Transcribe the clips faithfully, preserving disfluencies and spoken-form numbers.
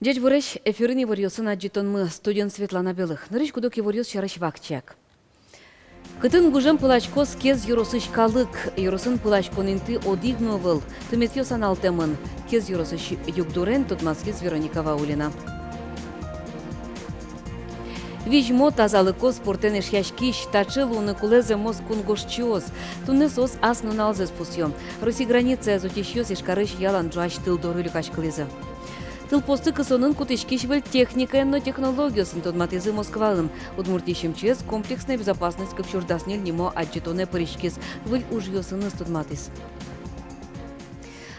Ӟечбуресь! Эфирын иворъёсын адӟытонмы, студиын Светлана Белых. Нырысь куд-ог иворъёс сярысь вакчияк. Кытын гужем пыласькоз Кез ёросысь калык? Ёросын пыласькон инты одӥг но ӧвӧл, тыметъёс аналтэмын. Кез ёросысь югдурен тодматскиз Вероника Ваулина. Визьмо, тазалыко, спортэн эшъяськись, таӵе луыны кулэ зэмос кунгожчиос. Туннэ соос ас нуналзэс пусъё. Россий границаез утисьёс Ижкарысь ялан ӝуась тыл доры люкаськылӥзы. Тылпосты кысонын кутӥськись выль техникаен но технологиосын тодматӥзы Москваын. Удмуртиысь МЧС «Комплексная безопасность кык сюрс дас ньыль» нимо адӟытонэ пыриськиз, выль ужъёсыныз тодматӥз.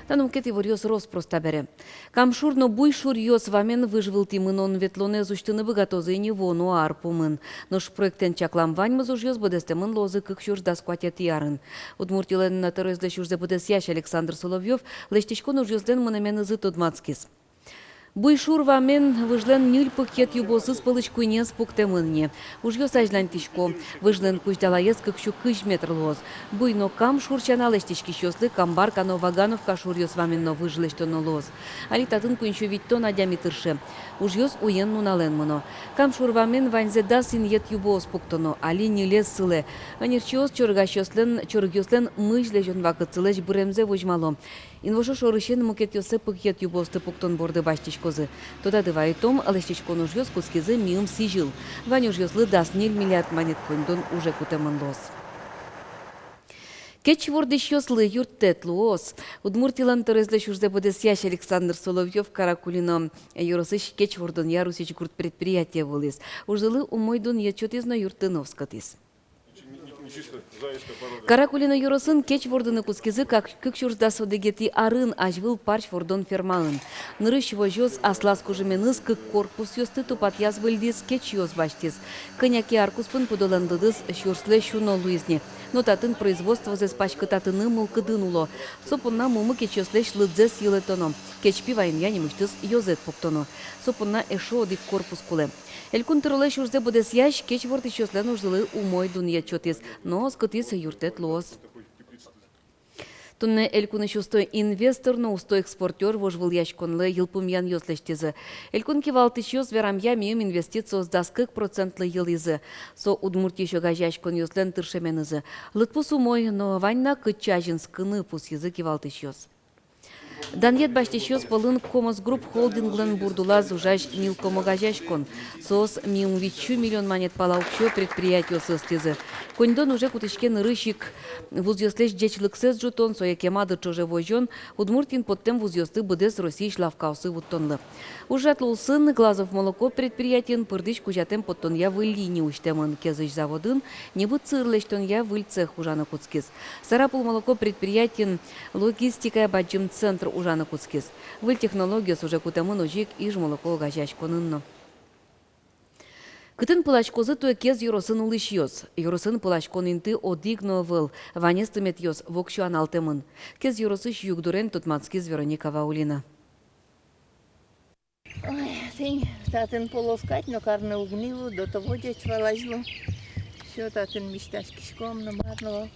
Та но мукет иворъёс рос-прос табере. Кам шур но Буй шуръёс вамен выж вылтӥ мынон-ветлонэз усьтыны быгатозы ини вуоно ар пумын. Нош проектэн чаклам ваньмыз ужъёс быдэстэмын луозы кык сюрс дас куатетӥ арын. Удмуртилэн тӧроезлэсь ужзэ быдэсъясь Александр Соловьёв лэсьтӥськон ужъёслэн мынэменызы тодматскиз. Буй шур вамен выжлэн ньыль пыкет юбоосыз пӧлысь куинез пуктэмын ини. Ужъёс азьланьтӥсько. Выжлэн кузьдалаез кык сю кызь метр луоз. Буй но Кам шур сяна лэсьтӥськисьёслы Камбарка но Вагановка шуръёс вамен но выж лэсьтоно луоз. Али татын куинь сю витьтон адями тырше. Ужъёс уен-нуналэн мыно. Кам шур вамен ваньзэ дас инъет юбоос пуктоно, али ньылез сылэ. Ӧнерчиос чорыгасьёслэн, чорыгъёслэн мызь лэзён вакытсылэсь быремзэ возьмало. Инвожо шорысен мукетъёссэ пыкет юбоосты пуктон борды басьтӥськозы. Тодады вайытом, лэсьтӥськон ужъёс кутскизы миым сӥзьыл. Вань ужъёслы дас ньыль миллиард манет коньдон уже кутэмын луоз. Кеч вордӥсьёслы юрттэт луоз. Удмуртилэн тӧроезлэсь ужзэ быдэсъясь Александр Соловьёв Каракулино ёросысь кеч вордонъя Русич гурт предприятие вуылӥз. Ужзылы умой дунъет сётӥз но юртты но оскытӥз. Каракулино ёросын кеч вордыны кутскизы кык сюрс дас одӥгетӥ арын, азьвыл парсь вордон фермаын. Нырысь возёс аслаз кужыменыз кык корпусъёсты тупатъяз-выльдӥз, кечъёс басьтӥз. Кӧня ке ар куспын пудолэн лыдыз сюрслэсь уно луиз ни. Но татын производствозэс паськытатыны мылкыдын уло. Со понна мумы кечъёслэсь лыдзэс йылэтоно. Кеч пи ваёнъя нимысьтыз ёзэт пуктоно. Со понна эшшо одӥг корпус кулэ. Элькун тӧролэсь ужзэ быдэсъясь кеч вордӥсьёслэн ужзылы умой дунъет сётӥз но оскытӥз: юрттэт луоз. Туннэ элькунысь усто инвестор но усто экспортёр вожвылъяськонлы йылпумъянъёс лэсьтӥзы. Элькун кивалтӥсьёс верамъя, миым инвестициос дас кык процентлы йылӥзы. Со Удмуртиысь огазеяськонъёслэн тыршеменызы. Лыдпус умой, но вань на кытчы азинскыны, пусйизы кивалтӥсьёс. Данъет басьтӥсьёс пӧлын «Комос Групп» холдинглэн бурд улаз ужась «Нилком» огазеяськон. Соос миым вить сю миллион манет пала уксё предприятиосы ыстӥзы. Коньдон уже кутӥське нырысь ик вузъёслэсь ӟечлыксэс ӝутон, сое кема дыр ӵоже возён, Удмуртиын поттэм вузъёсты быдэс Россиысь лавкаосы вуттонлы. Ужрад улсын «Глазов молоко» предприятиын пырдӥсь кузятэм поттонъя выль линия усьтэмын, Кезысь заводын небыт сыр лэсьтонъя выль цех ужаны кутскиз. «Сарапул молоко» предприятиын логистикая бадӟым центр ужаны кутскиз. Выль технологиос уже кутэмын озьы ик «Ижмолоко» огазеяськонын но. Кытын пыласькозы туэ Кез ёросын улӥсьёс? Ёросын пыласькон инты одӥг но ӧвӧл, ваньзэ тыметъёс воксё аналтэмын. Кез ёросысь югдурен тодматскиз Вероника Ваулина. Ой, тӥни татын полоскать но карны уг ни лу, до того ӟеч вал азьло. Всё, татын мисьтаськиськом но, мар но вал.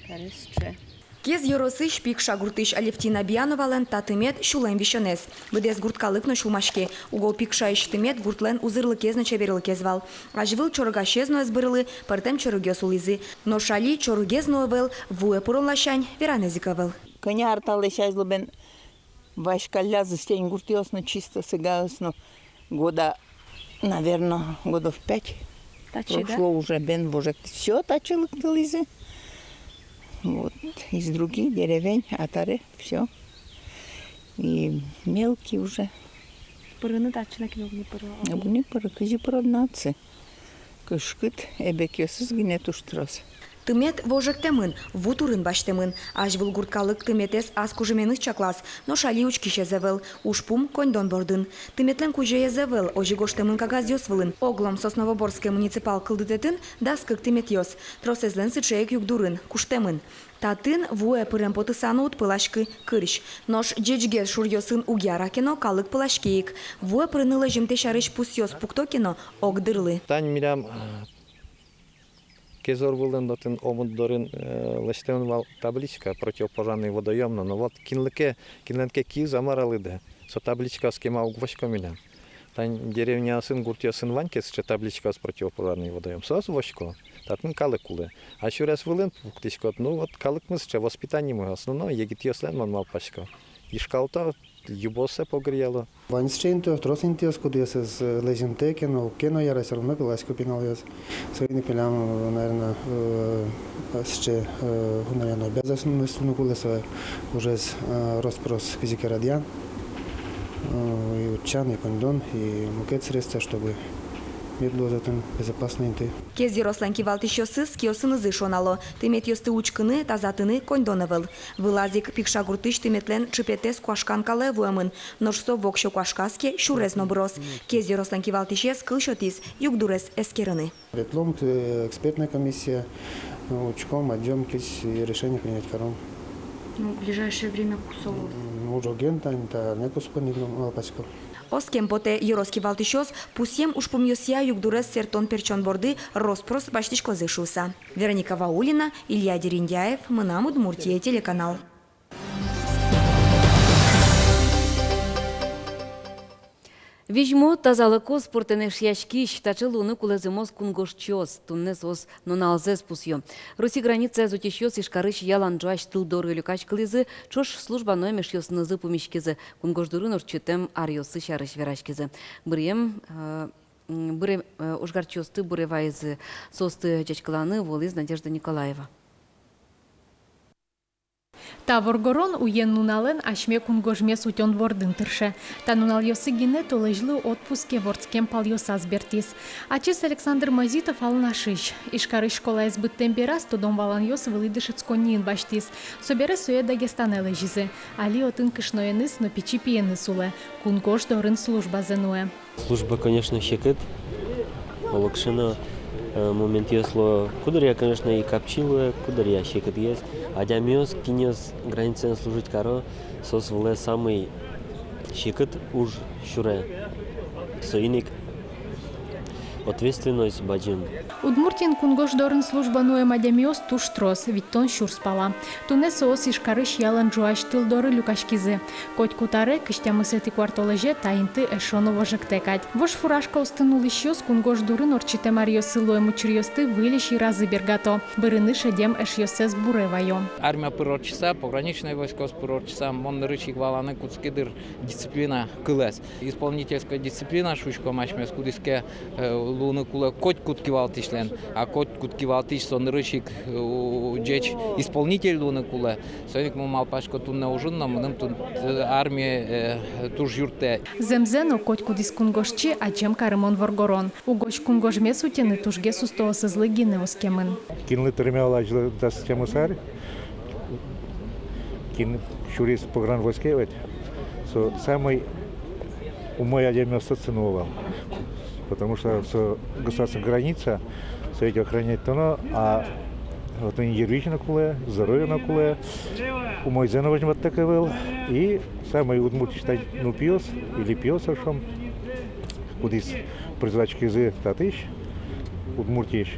Таре сыӵе. Кез ёросысь Пикша гуртысь Алевтина Бияновалэн та тымет сюлэм висёнэз. Быдэс гурт калык но сюлмаське. Уго Пикшаысь тымет гуртлэн узырлыкез но чеберлыкез вал. Азьвыл чорыгасез но ӧз бырылы, пӧртэм чорыгъёс улӥзы. Нош али чорыгез но ӧвӧл, вуэ пырон ласянь веранэз ик ӧвӧл. Кӧня ар талэсь азьло бен васькаллязы, тӥни гуртъёс но чисто, сыгаос но. Года, наверно, годов пять. Татчы, да? Прошло уже, бен вожек. Всё, татчы лыктылӥзы. Вот, из других деревень, а таре всё. И мелкий уже. Пырыны татчы на ке но уг ни пыры. Уг ни пыры, кызьы пырод на отчы. Кышкыт, эбекъёсыз гинэ туж трос. Тымет вожектэмын, ву турын басьтэмын. Азьвыл гурт калык тыметэз ас кужыменыз чаклаз, нош али учкисез ӧвӧл. Ужпум коньдон бордын. Тыметлэн кузёез ӧвӧл, озьы гожтэмын кагазъёс вылын. Оглом Сосновоборское муниципал кылдытэтын дас кык тыметъёс. Тросэзлэн сыӵе ик югдурын, куштэмын. Татын вуэ пырем потыса но уд пыласькы, кырсь. Нош ӟечгес шуръёсын уг яра ке но, калык пылаське ик. Вуэ пырыны лэзьымтэ сярысь пусъёс пукто ке но, ог дырлы. Тань милям, э, Кезор вылын, отын омыт дорын, э, лэсьтэмын вал табличка: противопожарный водоём но. Но вот кинлы ке, кинлэн ке киыз-а, мар-а лыдэ, Со табличкаос кема уг восько милям. Тань деревняосын, гуртъёсын вань ке сыӵе табличкаос противопожарный водоём, соос восько. Татын калык улэ. А сюрес вылын пуктӥськод, ну вот калыкмы сыӵе, воспитаниемы, основном егитъёслэн, мон малпасько. Ишкалто, юбоссэ погыръяло. Вань сыӵе интыос, трос интыос, кудъёсыз, э, лэзьымтэ ке но, уг ке но яра, всё равно пиласько пиналъёс. Соин ик милям, э, наверно, э, сыӵе, э, наверно, обязанностьмы луыны кулэ со ужез, э, рос-прос кызьы ке радъян, э, и утчан, и коньдон, и мукет средства, чтобы мед луоз отын безопасной инты. Кез ёрослэн кивалтӥсьёсыз киосынызы шонало: тыметъёсты учкыны, тазатыны коньдон ӧвӧл. Вылаз ик Пикша гуртысь тыметлэн чыпетэз куашкан калэ вуэмын, нош со воксё куашказ ке, сюрес но быроз. Кез ёрослэн кивалтӥсез кыл сётӥз югдурез эскерыны. Ветлом, э, экспертной комиссия, э, учком, адӟом, кызьы решение принять каром. Ну, в ближайшее время кусо луоз? М, ужоген тань, та арня куспын ик, ну, малпасько. Оскем потэ, ёрос кивалтӥсьёс пусъем ужпумъёсъя югдурез сэртон-пертчон борды рос-прос басьтӥськозы шуыса. Вероника Ваулина, Илья Дерендяев, «Мынам Удмуртие» телеканал. Визьмо, тазалыко, спортэн эшъяськись — таӵе луыны кулэ зэмос кунгожчиос. Туннэ соос нуналзэс пусъё. Россия границаез утисьёс Ижкарысь ялан ӝуась тыл доры люкаськылӥзы, ӵош служба нуэм эшъёсынызы пумиськизы. Кунгож дурын ортчытэм аръёсы сярысь вераськизы. Быръем, э, м, быръем, э, ожгарчиосты буре вайизы. Соосты ӟечкыланы вуылӥз Надежда Николаева. Та воргорон уен-нуналэн асьме кунгожмес утён бордын тырше. Та нуналъёсы гинэ толэзьлы отпуске вордскем палъёсаз бертӥз. Ачиз Александр Мазитов Алнашысь. Ижкарысь школаез быдтэм бераз тодон-валанъёс вылӥ дышетсконниын басьтӥз. Собере сое Дагестанэ лэзизы. Али отын кышноеныз но пичи пиеныз улэ. Кунгож дорын службазэ нуэ. Служба, конечно, секыт. Олокыӵе но, э, моментъёс луо. Куддыръя, конечно, и капчи луэ, куддыръя секытгес. Адямиос, кинъёс границаын служить каро, соос вылэ самый секыт уж сюре. Соин ик ответственность бадӟым. Удмуртиын кунгож дорын служба нуэм адямиос туж трос, витьтон сюрс пала. Туннэ соос Ижкарысь ялан ӝуась тыл доры люкаськизы. Котькуд аре кызь тямысэтӥ куартолэзе та инты эшшо но вожектэ кадь. Вож фуражкаосын улӥсьёс кунгож дурын ортчытэм аръёсы луэм учыръёсты выльысь йыразы бергато. Бырыны шедем эшъёссэс буре вайо. Армия пыр ортчыса, пограничной войскаос пыр ортчыса, мон нырысь ик валаны кутски дыр дисциплина кылэз. Исполнительской дисциплина шуиськом асьмес, кудӥз ке, э, луыны кулэ котькуд кивалтӥсьлэн, а котькуд кивалтӥсь со нырысь ик, э, у-, ӟеч исполнитель луыны кулэ. Соин ик мон малпасько, туннэ ужын но мыным тун-, э, армие, э, туж юрттэ. Зэмзэ но, котькудӥз кунгожчи — адӟем карымон воргорон. Угось кунгожмес утьыны тужгес устоосызлы гинэ оскемын. Кинлы тырмем вал азьло дас тямыс ар, кин сюриз погранвойске ведь, со самый умой адямиосты отчы нуо вал. Потому что со государственной граница, со ведь охранять кароно, а вот отын йырвизь но кулэ, здоровье но кулэ, умойзэ но возьматтэк ӧвӧл. И самый удмуртиысь тань нылпиос или пиос, шуом, кудӥз призвать кариськизы татысь, Удмуртиысь,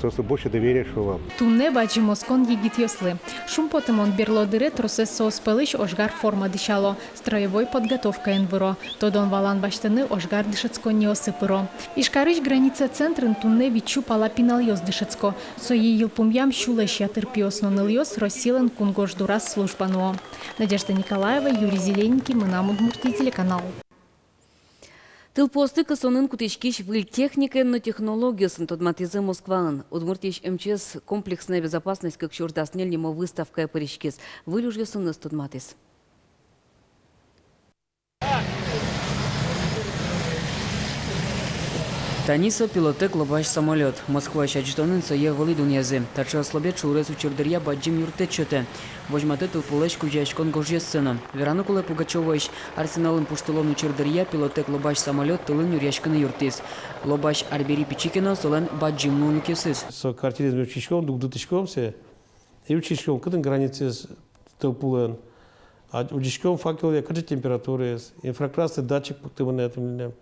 соослы больше доверия шуо вал. Туннэ бадӟым оскон егитъёслы. Шумпотымон, берло дыре тросэз соос пӧлысь ожгар форма дӥсяло, строевой подготовкаын выро, тодон-валан басьтыны ожгар дышетсконниосы пыро. Ижкарысь граница центрын туннэ витьсю пала пиналъёс дышетско. Сое йылпумъям сюлэсь ятыр пиос но нылъёс Россилэн кунгож дураз служба нуо. Надежда Николаева, Юрий Зелененький, «Мынам Удмуртие» телеканал. Тылпуосты кысонын кутӥськись выль техникаен но технологиосын тодматӥзы Москваын. Удмуртиысь МЧС «Комплексная безопасность кык сюрс дас ньыль» нимо выставкае пыриськиз, выль ужъёсыныз тодматӥз. Тани со пилотэк лобась самолёт. Москваысь адӟытонын сое вылӥ дунъязы. Таӵе ослопет шугрес учыр дыръя бадӟым юрттэт сётэ. Возьматэ тылпулэсь кузёяськон гожъёссэ но. Вераны кулэ, Пугачёвоысь арсеналын пуштылон учыр дыръя пилотэк лобась самолёт тылын нюръяськыны юрттӥз. Лобась арбери пичи ке но, солэн бадӟым луонлыкъёсыз. Со картинаез ми учкиськом, дугдытӥськом сое. И учкиськом, кытын границаез тылпулэн. А, учкиськом факелъя, кыӵе температураез, инфракрасный датчик пуктэмын отын.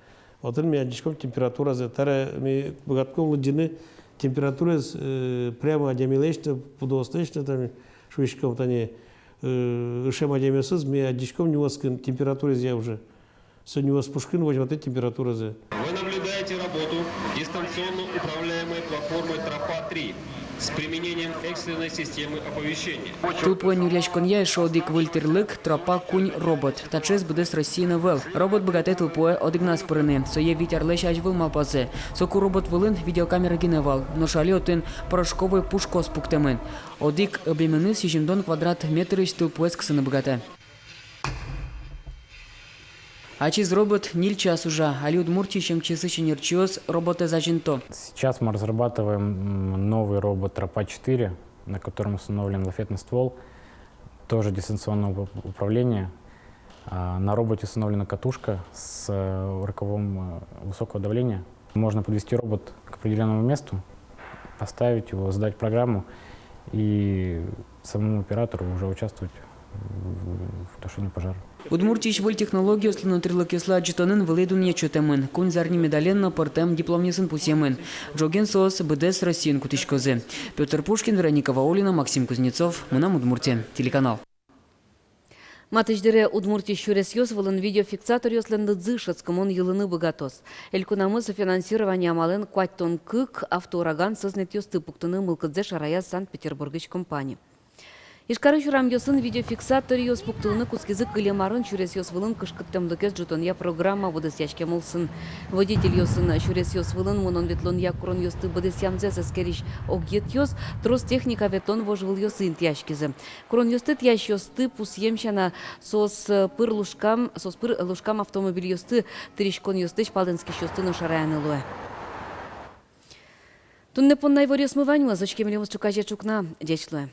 Отын ми адӟиськом температуразэ. Табере ми быгатӥськом лыдӟыны температураез, э, прямо адямилэсь но, пудоослэсь но, тани, шуиськом, тани, э, ышем адямиосыз ми адӟиськом нюлэскын температураезъя уже. Со нюлэс пушкын возьматэ температуразэ. Вы наблюдаете работу дистанционно управляемой платформы «Тропа три» с применением экстренной системы оповещения. Тылпуэн нюръяськонъя эшшо одӥг выль тӥрлык — «Тропа куинь» робот. Таӵеез быдэс Россиын ӧвӧл. Робот быгатэ тылпуэ одӥгназ пырыны. Сое вить арлэсь азьвыл малпазы. Соку робот вылын видеокамера гинэ вал. Нош али отын порошковой пушкаос пуктэмын. Одӥг ӧбеменыз сизьымдон квадрат метрысь тылпуэз кысыны быгатэ. Ачиз робот ньыль час ужа. Али Удмуртиысь МЧСысь ӧнерчиос роботэз азинто. Сейчас мы разрабатываем, м, новый робот «Тропа четыре», на котором установлен лафетный ствол, тоже дистанционного уп-, управления. А, на роботе установлена катушка с, э, рукавом, э, высокого давления. Можно подвести робот к определённому месту, поставить его, задать программу и самому оператору уже участвовать в, в тушении пожара. Удмуртиысь выль технологиослы но тӥрлыкъёслы адӟытонын вылӥ дунъет сётэмын. Куинь зарни медален но пӧртэм дипломъёсын пусъемын. Ӝоген соос быдэс Россиын кутӥськозы. Пётр Пушкин, Вероника Ваулина, Максим Кузнецов, «Мынам Удмуртие» телеканал. Матысь дыре Удмуртиысь сюресъёс вылын видеофиксаторъёслэн лыдзы шӧдскымон йылыны быгатоз. Элькунамы софинансирование амалэн куатьтон кык автоураган сӧзнэтъёсты пуктыны мылкыдзэ шараяз Санкт-Петербургысь компани. Ижкарысь урамъёсын видеофиксаторъёс пуктылыны кутскизы кылем арын сюресъёс вылын кышкыттэмлыкез ӝутонъя программа быдэсъяськем улсын. Водительёсын сюресъёс вылын мынон-ветлонъя куронъёсты быдэсъямзэс эскерись огъетъёс трос техника ветлон вожвылъёсы интыяськизы. Куронъёсты тӥясьёсты пусъем сяна, соос, э, пыр лушкам, соос пыр лушкам автомобильёсты тыриськонъёслэсь палэнскисьёсты но шараяны луэ. Туннэ понна иворъёсмы ваньмыз. Учке милемыз ӵуказе ӵукна. Ӟеч луэ.